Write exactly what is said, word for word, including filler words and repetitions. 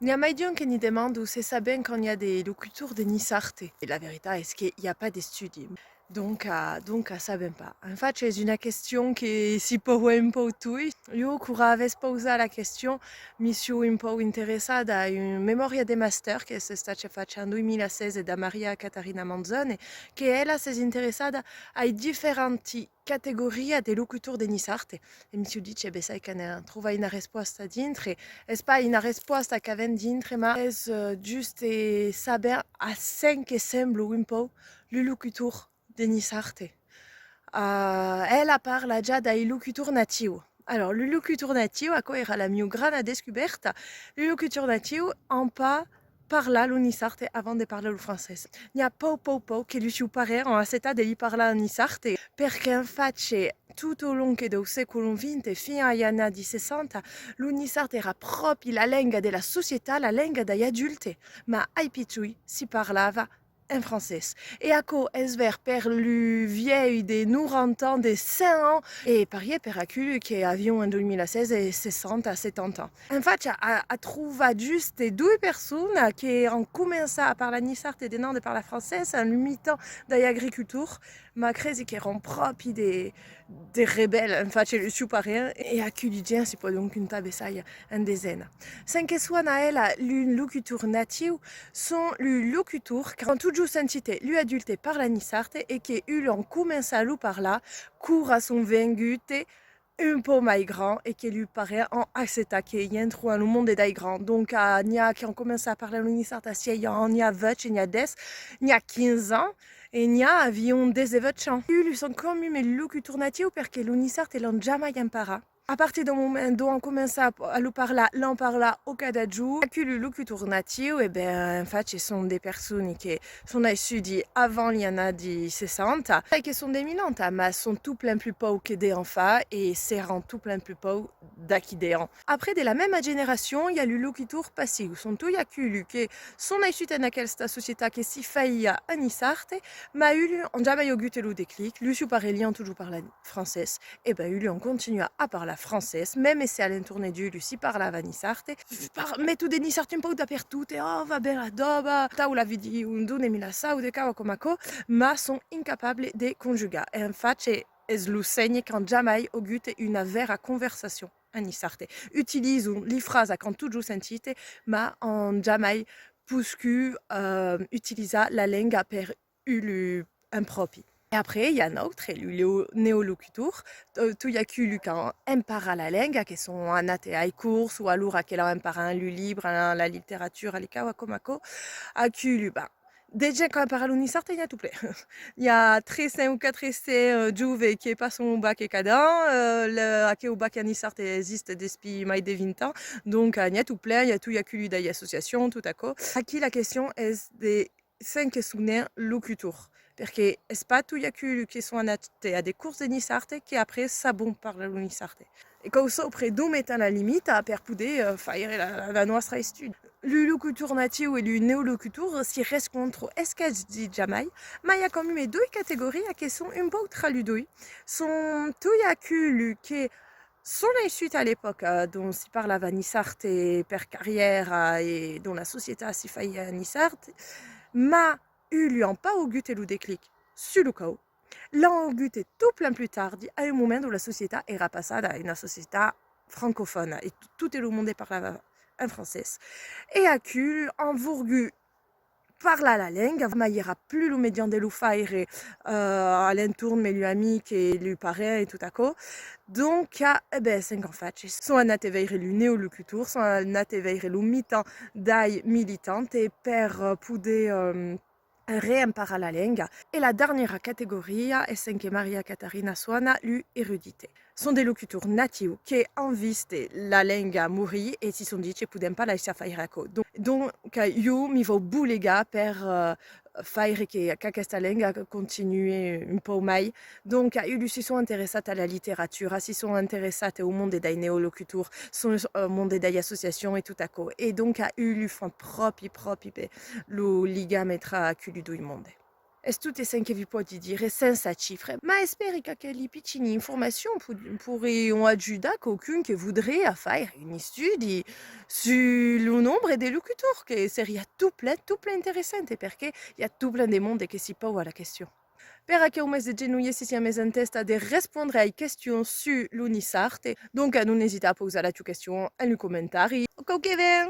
N'i a mai d'un que ni demanda se sabèm quand i a de locutors de niçard. E la veritat es que i a pas d'estudi. Donc, euh, donc, euh, sabèm pas. En fach, es una question que si pòu un pauc toi. Jo, quora avètz pausat la question, mi siáu un pauc interessada a una memòria de màster qu'es estat facha en dos mila setze da Maria Catarina Manzone, que ela s'es interessada ai diferenti categorias de locutors de niçard. E mi siáu dich, e bessai que ne trobam una respòsta dintre. Es pas una respòsta qu'avèm dintre, ma es, eh, just de saber a cen que sembla un pauc lu locutor de niçard. Eh, ela parla ja dai locutors natius. Alors, lu locutor natiu, aquò èra la miu grana descubèrta. Lu locutor natiu an pas parlat lo niçard avant de parlar lo francés. N'i a pauc, pauc, pauc que lu siu parents an acceptat de li parlar en niçard, perque en fach, tot au long que dau sècolo vint e fin ai annadi seissanta, lo niçard èra pròpi la lenga de la societat, la lenga dai adultes, ma ai pichoi si parlava en francés. E aquò es ver per lu vièlhs de noranta ans, de cent ans, e parier per aquelu que avion en dos mila setze seissanta, setanta ans. En fach, a, a trobat juste doi personas que an començat a parlar niçard e denant de parlar francés en lu mitan dai agricultors, ma cresi qu'èran pròpi de, de rebèls, en fach, lu siu parents, e aquelu gents si pòdon comptar bessai en desena. Cen que sòna ela lu locutor natiu son lu locutors qu'an totjorn sentit lu adultes parlar niçard e que lu an començat a lu parlar quora son venguts un pauc mai grands e que lu parents an acceptat que i entron en lo monde dai grands. Donc, eh, n'i a qu'an començat a parlar lo niçard a sièis ans, n'i a vuech, n'i a dètz, n'i a quinze ans, e n'i a avion dètz-e-vuech ans. Lu son quand meme locutors natius perque lo niçard l'an jamai emparat. A partir dau moment dont an començat a lu parlar, l'an parlat a cada jorn. Aquelu locutors natius, e ben, en fach, son de personas que son naissudi avant li annadi seissanta. Sai que son de milanta, ma son tot plen plus pauc que de enfants e seràn tot plen plus pauc d'aquí de ans. Après, de la mema generacion, i a lu locutors passius. Son toi aquelu que son naissuts en aquesta societat que si faía en niçard, ma lu an jamai augut lo declic, lu siu parents li an totjorn parlat francés, e ben lu an continuat a parlar francés, meme se a l'entorn d'lu si parlava niçard, par-, meton de niçard un pauc dapertot, e, oh, va ben la dòba, tau la vidi un done mi la sau, de cauas coma aquò, ma son incapables de conjugar. E en fach, es lo sègne qu'an jamai augut una vèra conversacion en niçard. Utilizon li frasas qu'an totjorn sentit, ma an jamai poscut, eh, utilizar la lenga per lu en pròpi. E après, i a un autre, lu, lu neolocutors, to-, toi aquelu qu'an emparat la lenga, que son anats ai cors, o alora que l'an emparat en lu libres, en la literatura, li cauas coma aquò, aquelu, ben, de gents qu'an emparat lo niçard, n'i a tot plen. I a tres cents o quatre cents, eh, joves que passon au bac cada an, eh, le, aqueu bac en niçard existe despí mai de vint ans, donc, eh, n'i a tot plen, i a toi aquelu dai associacions, tot aquò. Aquí la question es de cen que son locutors, perque es pas toi aquelu que son anats a de cors de niçard que après sabon parlar lo niçard. E cau saupre dont metam la limita per poder, eh, faire la, la, la nòstra estudi. Lu locutor natiu e lu neolocutor si rescontron, es qu'es dit jamai, ma i a quand meme doi categorias que son un pauc tra lu doi. Son toi aquelu que son naissuts a l'epòca dont si parlava niçard e per carrièra e dont la societat si faía niçard, ma lu an pas augut lo declic sus lo còup. L'an augut tot plen plus tardi, a un moment dont la societat èra passada a una societat francofòna e to-, tot lo monde parlava en francés. E aquelu an vorgut parlar la lenga, ma i èra plus lo mejan de lo faire, eh, a l'entorn, me lu amics e lu parents e tot aquò. Donc, eh ben, cen qu'an fach, son anats veire lu neolocutors, son anats veire lo mitan dai militants per, eh, poder, eh, reemparar la lenga. E la darnièra categoria es cen que Maria Catarina sòna lu erudits. Son de locutors natius que an vist la lenga morir e si son dich: podèm pas laissar faire aquò. Donc, donc, jo mi vau bolegar per, eh, faire que, qu'aquesta lenga continue un pauc mai. Donc, lu si son interessats a la literatura, si son interessats au monde dai neolocutors, son, eh, monde dai associacions e tot aquò. E donc, lu fan pròpi, pròpi ben lo ligam tra aquelu doi mondes. Es tot cen que vi pòdi dire sensa chifre, ma esperi qu'aqueli pichini informacion po-, porrion ajudar quauqu'un que vodriá faire un estudi sus lo nombre de locutors, que seriá tot plen, tot plen interessante, perque i a tot plen de monde que si pausa la question. Per aqueu mes de genoier si siam mes en tèsta de respondre ai questions sus lo niçard, donc non esita a pausar la tua question en lo comentari. Au còp que ven!